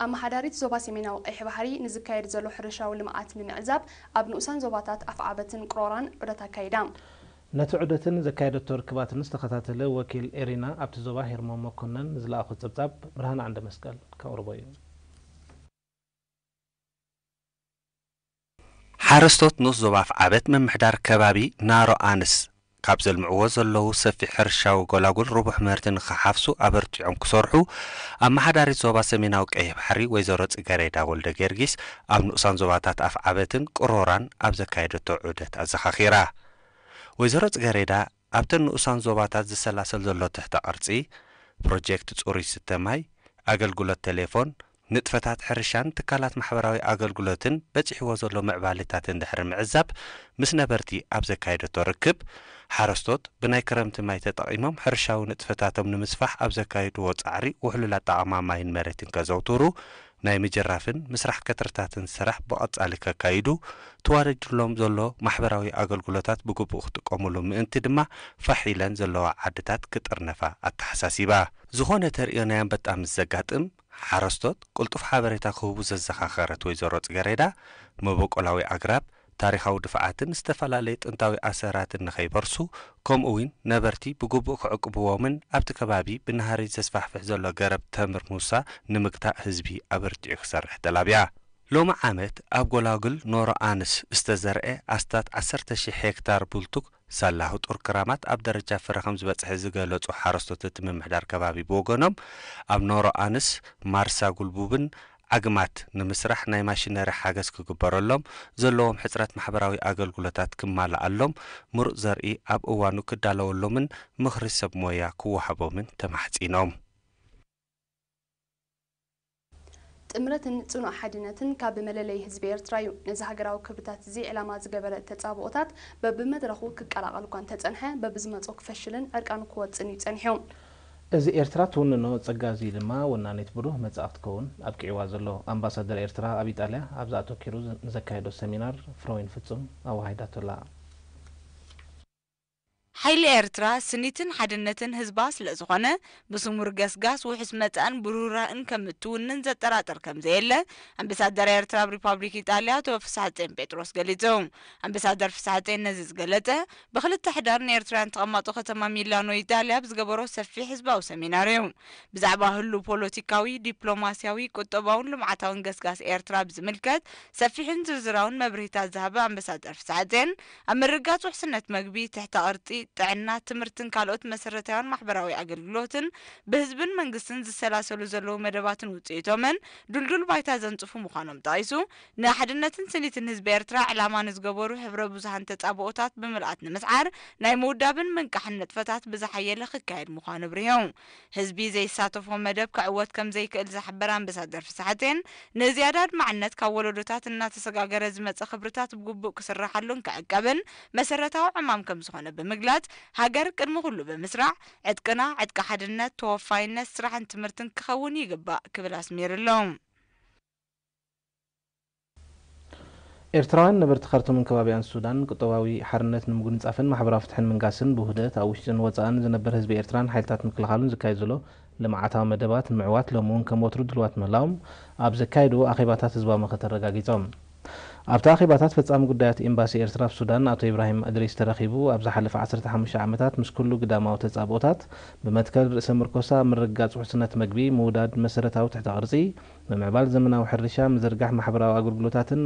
ኣመሓዳሪት ዞባ ሰሜናዊ ቀይሕ ባሕሪ ንዝካየድ ዘሎ ሕርሻዊ ልምዓት ንምዕዛብ ኣብ ንኡሳን ዞባታት ኣፍዓበትን ቅሮራን ዑደት ኣካይዳ። ነቲ ዑደትን ዘካየደቶ ርክባትን ዝተኸታተለ ወኪል ኤሪና ኣብቲ ዞባ ሄርሞን መኮነን ንዝለኣኾ ጸብጻብ ብርሃነ ዓንደመስቀል ከቕርቦ እዩ። ሓረስቶት ንኡስ ዞባ ኣፍዓበት ምምሕዳር ከባቢ ናሮ ኣንስ ካብ ዘልምዕዎ ዘለዉ ሰፊሕ ሕርሻዊ ጎላጉል ርቡሕ ምህርቲ ንኽሓፍሱ ኣበርቲዖም ክሰርሑ ኣመሓዳሪት ዞባ ሰሜናዊ ቀይሕ ባሕሪ ወይዘሮ ጽገሬዳ ወልደ ጊዮርጊስ ኣብ ንኡሳን ዞባታት ኣፍዓበትን ቅሮራን ኣብ ዘካየደቶ ዑደት ኣዘኻኺራ። ወይዘሮ ጽገሬዳ ኣብተን ንኡሳን ዞባታት ዝሰላሰል ዘሎ ትሕተ ቅርጺ፣ ፕሮጀክት ጽሩይ ስተ ማይ፣ ኣገልግሎት ቴሌፎን፣ ንጥፈታት ሕርሻን ትካላት ማሕበራዊ ኣገልግሎትን በጺሕዎ ዘሎ ምዕባሌታት እንድሕሪ ምዕዛብ ምስ ነበርቲ ኣብ ዘካየደቶ ርክብ፣ ሓረስቶት ብናይ ክረምቲ ማይ ተጠቒሞም ሕርሻዊ ንጥፈታቶም ንምስፋሕ ኣብ ዘካይድዎ ጻዕሪ ውሕሉል ኣጠቓቕማ ማይን መሬትን ከዘውትሩ፣ ናይ ምጅራፍን ምስራሕ ከትርታትን ስራሕ ብቐጻሊ ከካይዱ፣ ተዋሪዱሎም ዘሎ ማሕበራዊ ኣገልግሎታት ብግቡእ ክጥቀሙሉ ምእንቲ ድማ ፋሕ ኢለን ዘለዋ ዓድታት ክጥርነፋ ኣተሓሳሲባ። ዝኾነ ተርእዮ ናይ ኣንበጣ ምስ ዘጋጥም፣ ሓረስቶት ቅልጡፍ ሓበሬታ ክህቡ ዘዘኻኸረት ወይዘሮ ጽገሬዳ፣ መበቆላዊ ኣግራብ፣ ታሪኻዊ ድፍዓትን ዝተፈላለዩ ጥንታዊ ኣሰራትን ንኸይበርሱ፣ ከምኡ እውን ነበርቲ ብግቡእ ክዕቅብዎምን ኣብቲ ከባቢ ብናህሪ ዘስፋሕፍሕ ዘሎ ገረብ ተምር ሙሳ ንምግታእ ህዝቢ ኣበርቲዑ ክሰርሕ ተላብያ። ሎሚ ዓመት ኣብ ጎላጉል ኖሮ ኣንስ ዝተዘርአ ኣስታት ዓሰርተ ሺሕ ሄክታር ቡልቱክ ሳላ ህጡር ክራማት ኣብ ደረጃ ፍረ ከም ዝበጽሐ ዝገለጹ ሓረስቶት እቲ ምምሕዳር ከባቢ ብወገኖም፣ ኣብ ኖሮ ኣንስ ማርሳ ጉልቡብን ዓግማት ንምስራሕ ናይ ማሽነሪ ሓገዝ ክግበረሎም፣ ዘለዎም ሕጽረት ማሕበራዊ ኣገልግሎታት ክማልኣሎም፣ ምሩጽ ዘርኢ ኣብ እዋኑ ክዳለወሎምን ምኽሪ ሰብ ሞያ ክወሃቦምን ተማሕጺኖም። ጥምረትን ጽኑዕ ሓድነትን ካብ መለለዪ ህዝቢ ኤርትራ እዩ። ነዚ ሃገራዊ ክብርታት እዚ ዕላማ ዝገበረ ተጻብኦታት በብመድረኹ ክቀላቐል እኳ እንተጸንሐ፣ በብዝመጾ ክፈሽልን ዕርቃኑ ክወጽእን እዩ ጸኒሑ። እዚ ኤርትራ ትውንኖ ጸጋ እዚ ድማ ወናኒት ብሩህ መጻኢ ክትከውን ኣብቂዕዋ ዘሎ። ኣምባሳደር ኤርትራ ኣብ ኢጣልያ ኣብዚ ኣተኪሩ ንዘካየዶ ሰሚናር ፍረወይን ፍጹም ኣወሃሂዳቶ ኣላ። ሓይሊ ኤርትራ ስኒትን ሓድነትን ህዝባ ስለ ዝኾነ፣ ብስሙር ገስጋስ ውሑስ መጻእን ብሩህ ራእን ከም እትውንን ዘጠራጥር ከም ዘየለ ኣምባሳደር ኤርትራ ኣብ ሪፓብሊክ ኢጣልያ ኣቶ ፍስሓጽዮን ጴጥሮስ ገሊጹ። ኣምባሳደር ፍስሓጽዮን ነዚ ዝገለጸ፣ ብክልተ ሕዳር ንኤርትራውያን ተቐማጦ ከተማ ሚላኖ ኢጣልያ ኣብ ዝገበሮ ሰፊሕ ህዝባዊ ሰሚናር እዩ። ብዛዕባ ህሉው ፖለቲካዊ፣ ዲፕሎማስያዊ፣ ቁጠባውን ልምዓታውን ገስጋስ ኤርትራ ብዝምልከት ሰፊሕን ዝርዝራውን መብርሂታት ዝሃበ ኣምባሳደር ፍስሓጽዮን፣ ኣብ ምርግጋጽ ውሕስነት መግቢ፣ ትሕተ ቅርጺ፣ ጥዕና፣ ትምህርትን ካልኦት መሰረታውያን ማሕበራዊ ኣገልግሎትን ብህዝብን መንግስትን ዝሰላሰሉ ዘለዉ መደባትን ውጽኢቶምን ድልዱል ባይታ ዘንጽፉ ምዃኖም ጠቒሱ፣ ንሓድነትን ስኒትን ህዝቢ ኤርትራ ዕላማ ንዝገበሩ ሕብረ ብዙሃን ተጻብኦታት ብምልኣት ንምስዓር ናይ ምውዳብን ምንቃሕን ንጥፈታት ብዝሓየለ ክካየድ ምዃኑ ኣብሪሁ። ህዝቢ ዘይሳተፎ መደብ ክዕወት ከም ዘይክእል ዝሓበረ ኣምባሳደር ፍስሓጽዮን፣ ንዝያዳ ኣድማዕነት ካብ ወለዶታት እናተሰጋገረ ዝመጸ ክብርታት ብግቡእ ክስረሓሉን ክዕቀብን መሰረታዊ ዕማም ከም ዝኾነ ብምግላጽ፣ ሃገር ቅድሚ ኩሉ ብምስራዕ፣ ዕጥቅና ዕጥቂ ሓድነት፣ ተወፋይነት፣ ስራሕን ትምህርትን ክኸውን ይግባእ ክብል ኣስሚሩ ኣሎ። ኤርትራውያን ነበርቲ ካርቱምን ከባቢኣን ሱዳን፣ ቁጠባዊ ሓርነት ንምጉንጻፍን ማሕበራዊ ፍትሕን ምንጋስን፣ ብውህደት ኣብ ውሽጥን ወጻእን ዝነብር ህዝቢ ኤርትራን ሓይልታት ምክልኻሉን ዝካየድ ዘሎ ልምዓታዊ መደባት ንምዕዋት፣ ሎሚ እውን ከም ወትሩ ድልዋት ምህላዎም ኣብ ዘካየድዎ ኣኼባታት ህዝባዊ መኸተ ኣረጋጊጾም። ኣብቲ ኣኼባታት፣ ፈጻሚ ጉዳያት ኤምባሲ ኤርትራ ኣብ ሱዳን ኣቶ ኢብራሂም እድሪስ ተረኺቡ፣ ኣብ ዝሓለፈ ዓሰርተ ሓሙሽተ ዓመታት ምስ ኩሉ ግዳማዊ ተጻብኦታት፣ ብመትከል ርእሰ ምርኮሳ፣ ምርግጋጽ ውሕስነት መግቢ፣ ምውዳድ መሰረታዊ ትሕተ ቅርጺ፣ ምምዕባል ዘመናዊ ሕርሻ፣ ምዝርጋሕ ማሕበራዊ ኣገልግሎታትን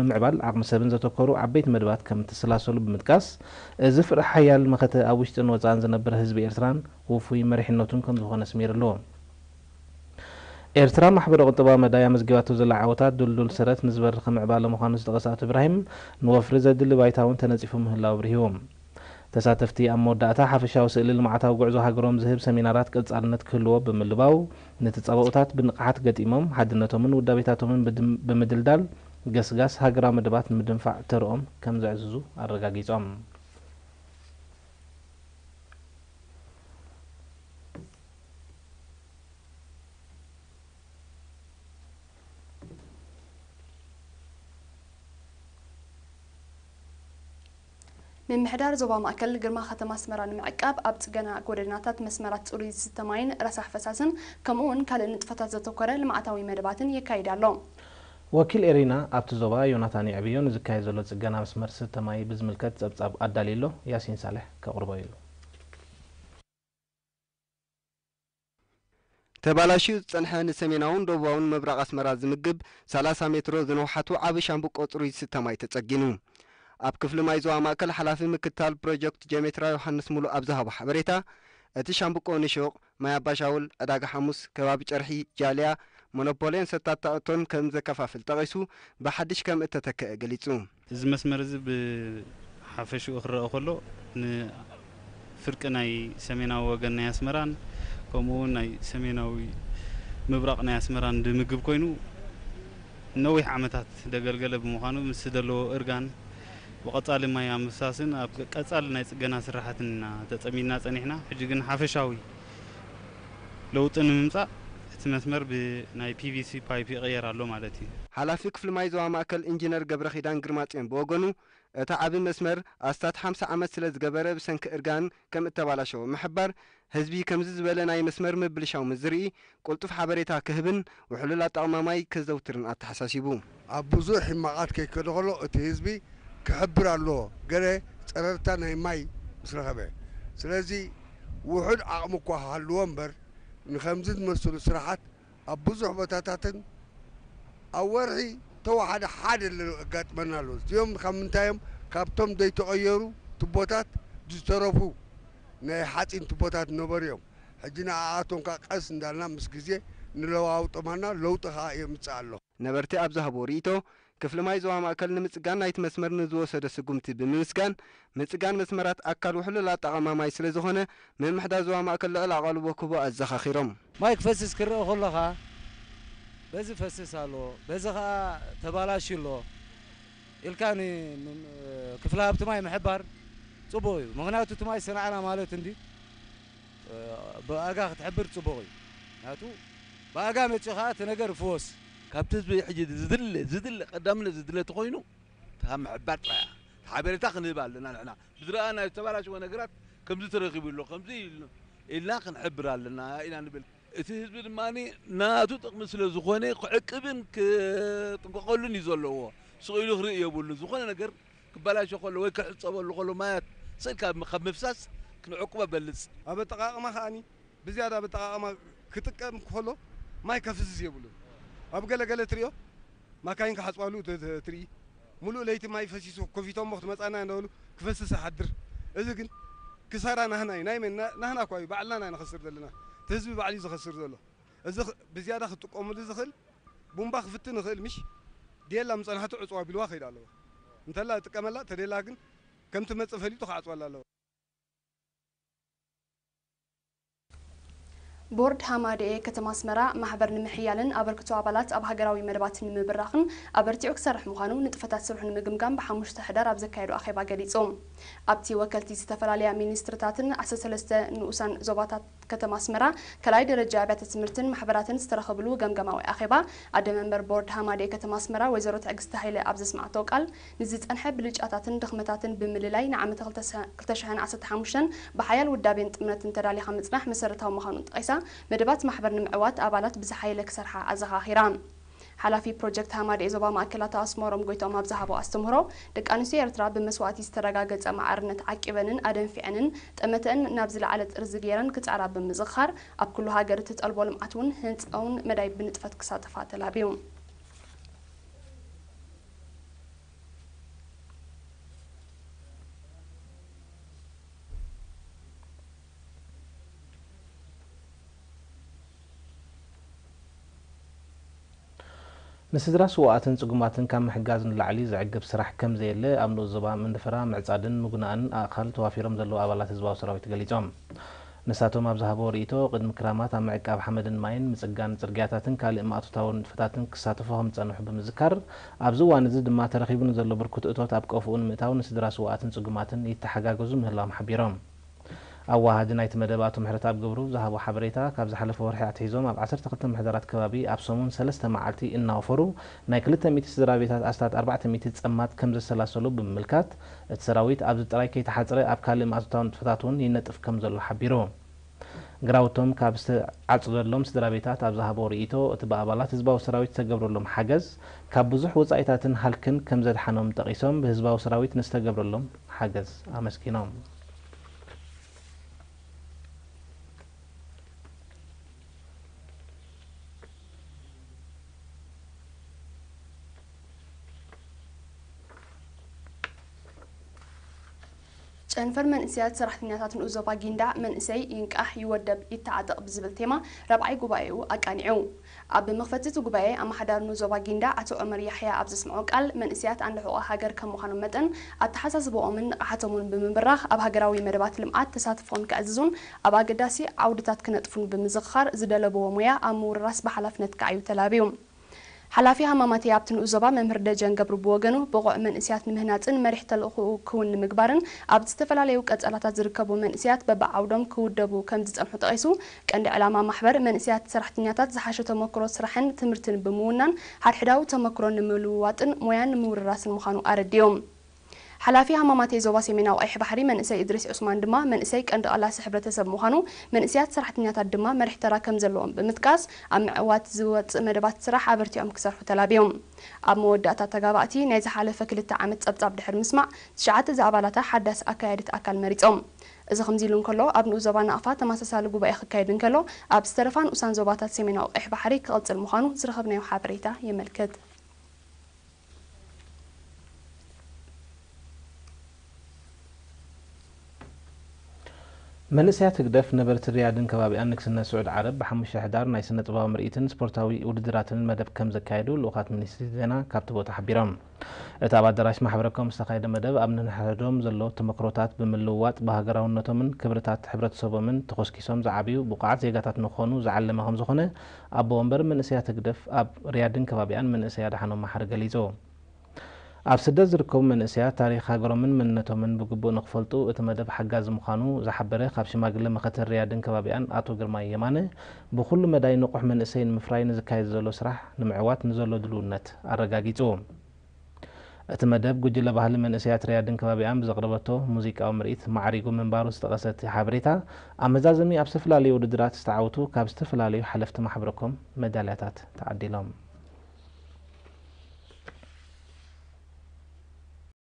ምምዕባል ዓቕሚ ሰብን ዘተኮሩ ዓበይቲ መደባት ከም እተሰላሰሉ ብምጥቃስ፣ እዚ ፍረ ሓያል መኸተ ኣብ ውሽጥን ወጻእን ዝነብር ህዝቢ ኤርትራን ውፉይ መሪሕነቱን ከም ዝኾነ ኣስሚርሉ። ኤርትራ ማሕበረ ቁጠባዊ መዳይ ኣመዝጊባቶ ዘላ ዓወታት ድልዱል ሰረት ንዝበርኸ ምዕባለ ምዃኑ ዝጠቐሰ ኣቶ ኢብራሂም፣ ንወፍሪ ዘድሊ ባይታ እውን ተነጺፉ ምህላው ኣብሪሁ። ተሳተፍቲ ኣብ መወዳእታ ሓፈሻዊ ስእሊ ልምዓታዊ ጉዕዞ ሃገሮም ዝህብ ሰሚናራት ቀጻልነት ክህልዎ ብምልባው፣ ንተጻብኦታት ብንቕሓት ገጢሞም ሓድነቶምን ውዳቤታቶምን ብምድልዳል ገስጋስ ሃገራዊ መደባት ንምድንፋዕ ተርኦም ከም ዘዕዝዙ ኣረጋጊጾም። ምምሕዳር ዞባ ማእከል ግርማ ከተማ ኣስመራ ንምዕቃብ ኣብ ጽገና ጎደናታት፣ መስመራት ጽሩይ ዝስተ ማይን ረሳሕ ፈሳስን ከምኡ እውን ካልእ ንጥፈታት ዘተኮረ ልምዓታዊ መደባትን የካይድ ኣሎ። ወኪል ኤሪና ኣብቲ ዞባ ዮናታን የዕብዮ ንዝካየድ ዘሎ ጽገና መስመር ዝስተ ማይ ብዝምልከት ጸብጻብ ኣዳልዩ ኣሎ። ያሲን ሳልሕ ከቕርቦ እዩ። ተባላሽዩ ዝጸንሐ ንሰሜናውን ደቡባውን ምብራቕ ኣስመራ ዝምግብ ሰላሳ ሜትሮ ዝንውሓቱ ዓቢ ሻምብቆ ጽሩይ ዝስተ ማይ ተጸጊኑ። ኣብ ክፍሊ ማይ ዞባ ማእከል ሓላፊ ምክትታል ፕሮጀክት ጀሜትራ ዮሃንስ ሙሉ ኣብ ዝሃቦ ሓበሬታ፣ እቲ ሻምብቆ ንሹቕ ማይ ኣባሻውል፣ ዕዳጋ ሓሙስ፣ ከባቢ ጨርሒ፣ ጃልያ፣ ሞኖፖልዮን ሰታታ እቶን ከም ዘከፋፍል ጠቒሱ፣ ብሓድሽ ከም እተተክአ ገሊጹ። እዚ መስመር እዚ ብሓፈሽኡ ክረአ ከሎ፣ ንፍርቂ ናይ ሰሜናዊ ወገን ናይ ኣስመራን ከምኡ እውን ናይ ሰሜናዊ ምብራቕ ናይ ኣስመራን ዝምግብ ኮይኑ፣ ነዊሕ ዓመታት ዘገልገለ ብምዃኑ፣ ምስ ዘለዎ እርጋን ብቐጻሊ ማይ ኣብ ምፍሳስን ኣብ ቀጻሊ ናይ ጽገና ስራሓትን ኢና ተጸሚድና ጸኒሕና። ሕጂ ግን ሓፈሻዊ ለውጢ ንምምጻእ እቲ መስመር ብናይ ፒ ቪ ሲ ፓይፕ ይቕየር ኣሎ ማለት እዩ። ሓላፊ ክፍሊ ማይ ዞባ ማእከል ኢንጂነር ገብረኺዳን ግርማጽዮን ብወገኑ፣ እቲ ዓቢ መስመር ኣስታት ሓምሳ ዓመት ስለ ዝገበረ ብሰንኪ እርጋን ከም እተባላሸወ ምሕባር፣ ህዝቢ ከምዚ ዝበለ ናይ መስመር ምብልሻው ምስ ዝርኢ፣ ቅልጡፍ ሓበሬታ ክህብን ውሕሉል ኣጠቓቕማ ማይ ከዘውትርን ኣተሓሳሲቡ። ኣብ ብዙሕ ሕማቓት ከይከደ ከሎ እቲ ህዝቢ ክሕብር ኣለዎ። ገለ ጸረርታ ናይ ማይ ምስ ረኸበ። ስለዚ ውሑድ ዓቕሚ እኳ ክሃልዎ እምበር፣ ንኸምዚ ዝመስሉ ስራሓት ኣብ ብዙሕ ቦታታትን ኣብ ወርሒ ተወሓደ ሓደ ኣሎ ኣጋጥመና ኣሎ። እዚኦም ካብ ምንታይ እዮም? ካብቶም ዘይተቐየሩ ቱቦታት ዝተረፉ ናይ ሓፂን ቱቦታት ነበሩ እዮም። ሕጂ ንኣኣቶም ከዓ ቀስ እንዳልና ምስ ግዜ ንለዋውጦም ኣለና፣ ለውጢ ከዓ የምፅእ ኣሎ። ነበርቲ ኣብ ዝሃብዎ ርእይቶ፣ ክፍሊ ማይ ዞባ ማእከል ንምጽጋን ናይቲ መስመር ንዝወሰዶ ስጉምቲ ብምምስጋን፣ ምጽጋን መስመራት ኣካል ውሕሉል ኣጠቓቕማ ማይ ስለ ዝኾነ፣ ምምሕዳር ዞባ ማእከል ልዑል ኣቓልቦ ክህቦ ኣዘኻኺሮም። ማይ ክፈስስ ክረአ ከሎ ኸኣ፣ በዚ ፈስስ ኣሎ፣ በዚ ኸኣ ተባላሽዩ ኣሎ ኢልካ ን-፣ ም-፣ ክፍለ ሃብቲ ማይ ምሕባር ጽቡቕ እዩ። ምኽንያቱ እቲ ማይ ሰናዕና ማለት እንድዩ። ብኣጋ ክትሕብር ጽቡቕ እዩ። ምኽንያቱ ብኣጋ መጺኡ ኸኣ እቲ ነገር ይፍወስ። ካብቲ ህዝቢ ሕጂ ዝድለ፣ ዝድለ፣ ቀዳምነት ዝድለ ተኾይኑ፣ እታ ምሕባር ጥራይ እያ። ሓበሬታ ክንህብ ኣለና ንሕና። ብዝረኣናዮ ዝተበላሸወ ነገራት ከምዚ ተረኺቡ ኣሎ፣ ከምዚ ኢሉ ኢልና ክንሕብር ኣለና ኢና ንብል። እቲ ህዝቢ ድማ ናቱ ጥቕሚ ስለ ዝኾነ ክዕቅብን ክጥንቀቐሉን እዩ ዘለዎ። ስቕ ኢሉ ክርኢ የብሉን። ዝኾነ ነገር ክበላሾ ከሎ ወይ ክሕጸበሉ ከሎ ማያት ስእልካ ካብ ምፍሳስ ክንዕቅቦ በልጽ። ኣብ ኣጠቓቕማ ከኣኒ ብዝያዳ ኣብ ኣጠቓቕማ ክጥቀም ከሎ ማይ ከፍስስ የብሉን። ኣብ ገለ ገለ ትሪኦ ማካይን ክሓጽባሉ ት-፣ ት-፣ ትርኢ። ሙሉእ ለይቲ ማይ ፈሲሱ ኮፊቶሞ ክትመጻና እንዳበሉ ክፈስስ ይሓድር። እዚ ግን ክሳራ ናህና እዩ። ናይ መን? ና-፣ ናህና እኳ እዩ። ባዕልና ኢና ንኸስር ዘለና። እቲ ህዝቢ ባዕሉ እዩ ዝኸስር ዘሎ። እዚ ኽ-፣ ብዝያዳ ክትጥቀሙሉ ዝኽእል ቡምባ ክፍትን ይኽእል ምሽ? ድየላ ምጸናሕቱ ዕጽዋ ቢልዋ ከይዳ ኣለዋ። እንተላ እጥቀመላ፣ ተደላ ግን ከም ትመጽእ ፈሊጡ ክዓጽወላ ኣለዎ። ቦርድ ሃማደኤ ከተማ ኣስመራ ማሕበር ንምሕያልን ኣበርክቶ ኣባላት ኣብ ሃገራዊ መደባት ንምብራኽን ኣበርቲዑ ክሰርሕ ምዃኑ ንጥፈታት ስርሑ ንምግምጋም ብሓሙሽተ ሕዳር ኣብ ዘካየዶ ኣኼባ ገሊጹ። ኣብቲ ወከልቲ ዝተፈላለያ ሚኒስትርታትን ዓሰርተ ሰለስተ ንኡሳን ዞባታት ከተማ ኣስመራ ካልኣይ ደረጃ ኣብያተ ትምህርትን ማሕበራትን ዝተረኸብሉ ገምገማዊ ኣኼባ፣ ኣደ መንበር ቦርድ ሃማደኤ ከተማ ኣስመራ ወይዘሮ ትዕግስቲ ሃይለ ኣብ ዘስምዓቶ ቃል፣ ንዝጸንሐ ብልጫታትን ድኽመታትን ብምልላይ ንዓመተ ክልተ ሽሕን ዓሰርተ ሓሙሽተን ብሓያል ውዳቤን ጥምረትን ተዳሊኻ ምጽናሕ መሰረታዊ ምዃኑን ጠቒሳ፣ መደባት ማሕበር ንምዕዋት ኣባላት ብዝሓየለ ክሰርሓ ኣዘኻኺራ። ሓላፊ ፕሮጀክት ሃማደኤ ዞባ ማእከላት ኣስመሮም ጎይቶም ኣብ ዝሃቦ ኣስተምህሮ፣ ደቂ ኣንስትዮ ኤርትራ ብመስዋእቲ ዝተረጋገጸ ማዕርነት ዓቂበንን ኣደንፊዐንን ጠመተአን ናብ ዝለዓለ ጥርዚ ገይረን ክጻዕራ ብምዝኽኻር፣ ኣብ ኩሉ ሃገር እትጠልቦ ልምዓት እውን ህንጻውን መዳይ ብንጥፈት ክሳተፋ ተላብዩ። ንስድራ ስዉኣትን ጽጉማትን ካብ ምሕጋዝ ንላዕሊ ዘዕግብ ስራሕ ከም ዘየለ ኣብ ንኡስ ዞባ መንደፈራ ምዕጻድን ምጉናእን ኣእኻል ተዋፊሮም ዘለዉ ኣባላት ህዝባዊ ሰራዊት ገሊጾም። ንሳቶም ኣብ ዝሃብዎ ርእይቶ፣ ቅድሚ ክራማት ኣብ ምዕቃብ ሓመድን ማይን፣ ምጽጋን ጽርግያታትን ካልእ ማእቶታዊ ንጥፈታትን ክሳተፉ ከም ዝጸንሑ ብምዝካር፣ ኣብዚ እዋን እዚ ድማ ተረኺቡ ንዘሎ ብርኩት እቶት ኣብ ቀፎኡ ንምእታው ንስድራ ስዉኣትን ጽጉማትን ይተሓጋገዙ ምህላዎም ሓቢሮም። ኣዋሃዲ ናይቲ መደብ ኣቶ ምሕረተኣብ ገብሩ ዝሃቦ ሓበሬታ፣ ካብ ዝሓለፈ ወርሒ ኣትሒዞም ኣብ ዓሰርተ ክልተ ምሕደራት ከባቢ ኣብ ሰሙን ሰለስተ መዓልቲ እናወፈሩ ናይ ክልተ ሚእቲ ስድራ ቤታት ኣስታት ኣርባዕተ ሚእቲ ጸማት ከም ዘሰላሰሉ ብምምልካት፣ እቲ ሰራዊት ኣብዚ ጥራይ ከይተሓጽረ ኣብ ካልእ ማእቶታዊ ንጥፈታት እውን ይነጥፍ ከም ዘሎ ሓቢሩ። ግራውቶም ካብ ዝተዓጽደሎም ስድራ ቤታት ኣብ ዝሃቦ ርእይቶ፣ እቲ ብኣባላት ህዝባዊ ሰራዊት ዝተገብረሎም ሓገዝ ካብ ብዙሕ ወጻኢታትን ሃልክን ከም ዘድሓኖም ጠቒሶም፣ ብህዝባዊ ሰራዊት ንዝተገብረሎም ሓገዝ ኣመስጊኖም። ጨንፈር መንእሰያት ሰራሕተኛታት ንኡስ ዞባ ጊንዳዕ መንእሰይ ይንቃሕ፣ ይወደብ፣ ይተዓጠቕ ብዝብል ቴማ ራብዓይ ጉባኤኡ ኣቃኒዑ። ኣብ መኽፈቲ እቲ ጉባኤ ኣመሓዳሪ ንኡስ ዞባ ጊንዳዕ ኣቶ ዑመር ያሕያ ኣብ ዘስምዖ ቃል፣ መንእሰያት ኣንዳ ሕቖ ሃገር ከም ምዃኖም መጠን ኣተሓሳስብኦምን ንቕሓቶምን ብምብራኽ ኣብ ሃገራዊ መደባት ልምዓት ተሳትፎኦም ከዕዝዙን ኣብ ኣገዳሲ ዓውድታት ክነጥፉን ብምዝኽኻር፣ ዝደለብዎ ሞያ ኣብ ምውርራስ ብሓላፍነት ክዓዩ ተላብዩ። ሓላፊ ሃማማተይ ኣብቲ ንኡስ ዞባ መምህር ደጀን ገብሩ ብወገኑ፣ ብቑዕ መንእሰያት ንምህናጽን መሪሕ ተልእኾኡ ክውን ንምግባርን ኣብ ዝተፈላለዩ ቀጸላታት ዝርከቡ መንእሰያት በብዓውዶም ክውደቡ ከም ዝጸንሑ ጠቒሱ፣ ቀንዲ ዕላማ ማሕበር መንእሰያት ሰራሕተኛታት ዝሓሸ ተመክሮ ስራሕን ትምህርትን ብምውናን፣ ሓድሕዳዊ ተመክሮ ንምልውዋጥን ሞያን ንምውርራስን ምዃኑ ኣረዲኡ። ሓላፊ ሃማማተይ ዞባ ሰሜናዊ ቀይሕ ባሕሪ መንእሰይ እድሪስ ዑስማን ድማ፣ መንእሰይ ቀንዲ ቃላሲ ሕብረተሰብ ምዃኑ፣ መንእሰያት ሰራሕተኛታት ድማ መሪሕ ተራ ከም ዘለዎም ብምጥቃስ፣ ኣብ ምዕዋት ዝወጽእ መደባት ስራሕ ኣበርቲዖም ክሰርሑ ተላብዮም። ኣብ መወዳእታ፣ ተጋባእቲ ናይ ዝሓለፈ ክልተ ዓመት ጸብጻብ ድሕሪ ምስማዕ፣ ትሽዓተ ዝኣባላታ ሓዳስ ኣካያዲት ኣካል መሪጾም። እዚ ከምዚ ኢሉ እንከሎ፣ ኣብ ንኡስ ዞባ ናቕፋ ተመሳሳሊ ጉባኤ ክካየድ እንከሎ፣ ኣብ ዝተረፋ ንኡሳን ዞባታት ሰሜናዊ ቀይሕ ባሕሪ ክቕጽል ምዃኑ ዝረኸብናዮ ሓበሬታ የመልክት። መንእሰያት ህግደፍ ነበርቲ ሪያድን ከባቢኣን ንግስነት ስዑድ ዓረብ ብሓሙሽተ ሕዳር ናይ ስነ ጥበባዊ ምርኢትን ስፖርታዊ ውድድራትን መደብ ከም ዘካየዱ ልኡኻት ሚኒስትሪ ዜና ካብቲ ቦታ ሓቢሮም። እቲ ኣብ ኣዳራሽ ማሕበረ ኮም ዝተኻየደ መደብ ኣብ ነንሕድሕዶም ዘሎ ተመክሮታት ብምልውዋጥ ብሃገራውነቶምን ክብርታት ሕብረተሰቦምን ተኾስኪሶም ዝዓብዩ ብቑዓት ዜጋታት ንክኾኑ ዝዓለመ ከም ዝኾነ ኣቦ ወንበር መንእሰያት ህግደፍ ኣብ ሪያድን ከባቢኣን መንእሰይ ኣድሓኖም መሓሪ ገሊጹ። ኣብ ስደት ዝርከቡ መንእሰያት ታሪኽ ሃገሮምን መንነቶምን ብግቡእ ንክፈልጡ እቲ መደብ ሓጋዚ ምዃኑ ዝሓበረ ካብ ሽማግለ መኸተ ሪያድን ከባቢኣን ኣቶ ግርማይ የማነ፣ ብኹሉ መዳይ ንቑሕ መንእሰይ ንምፍራይ ንዝካየድ ዘሎ ስራሕ ንምዕዋት ንዘሎ ድልውነት ኣረጋጊጹ። እቲ መደብ ጉጅለ ባህሊ መንእሰያት ሪያድን ከባቢኣን ብዘቕረበቶ ሙዚቃዊ ምርኢት ማዕሪጉ ምንባሩ ዝጠቐሰ እቲ ሓበሬታ፣ ኣብ መዛዘሚ ኣብ ዝተፈላለዩ ውድድራት ዝተዓወቱ ካብ ዝተፈላለዩ ሓለፍቲ ማሕበረ ኮም መዳልያታት ተዓዲሎም።